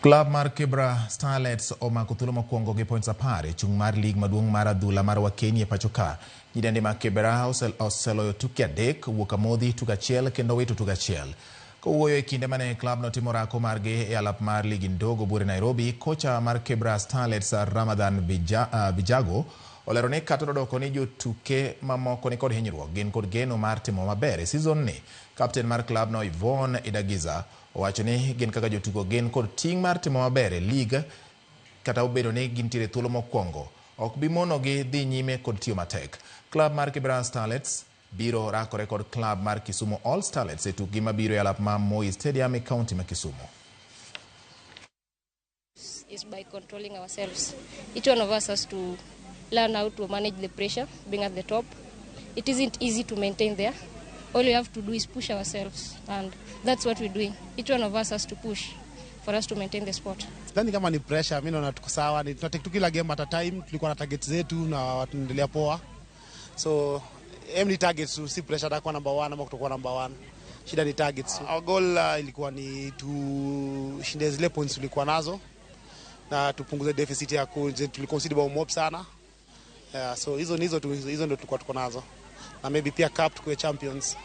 Klab mar Kibra Starlets omako thuolo mokwongo gi points 10 e chung' mar lig maduong' mar adhula mar Wakeni e pacho ka. Nyidendi mag Kibra oseloyo tuke 3, wuok amodhi tugo 1 kendo wito tugo 1. Kowuoyo e kinde mane klab notimo orako margi e alap mar ligi ndogo buore Nairobi, kocha mar Kibra Starlets Ramadhan Vijago olero ni kata odoko ni jotuke mamoko nikod hinyruok, gin kod geno mar timo maber e season ni. Kapten mar klab no Yvonne Idagiza owacho ni gin kaka jotugo gin kod ting' mar timo maber e lig kata obedo ni gintiere thuolo mokwongo ok bi monogi dhi nyime kod tiyo matek. Klab mar Kibra Starlets biro rakore kod klab mar Kisumu All Starlets e tukgi mabiro e alap mar Moi Stadium e kaunti ma Kisumu. Is by controlling ourselves. Each one of us has to learn how to manage the pressure, being at the top. It isn't easy to maintain there. All we have to do is push ourselves, and that's what we're doing. Each one of us has to push for us to maintain the spot. Sidhani kama ni pressure, mimi naona tuko sawa, ni tunatake tu kila game at a time. Tulikuwa na targets zetu na tunaendelea poa. So aim ni targets tu, si pressure atakuwa number 1 ama kutokuwa number 1. Shida ni targets. Our goal ilikuwa ni tushinde zile points tulikuwa nazo na tupunguze deficit ya tuliconcede bao mob sana. Yeah, so hizo nizo tu, hizo ndio tulikuwa tuko nazo. Na maybe pia cup tukuwe champions.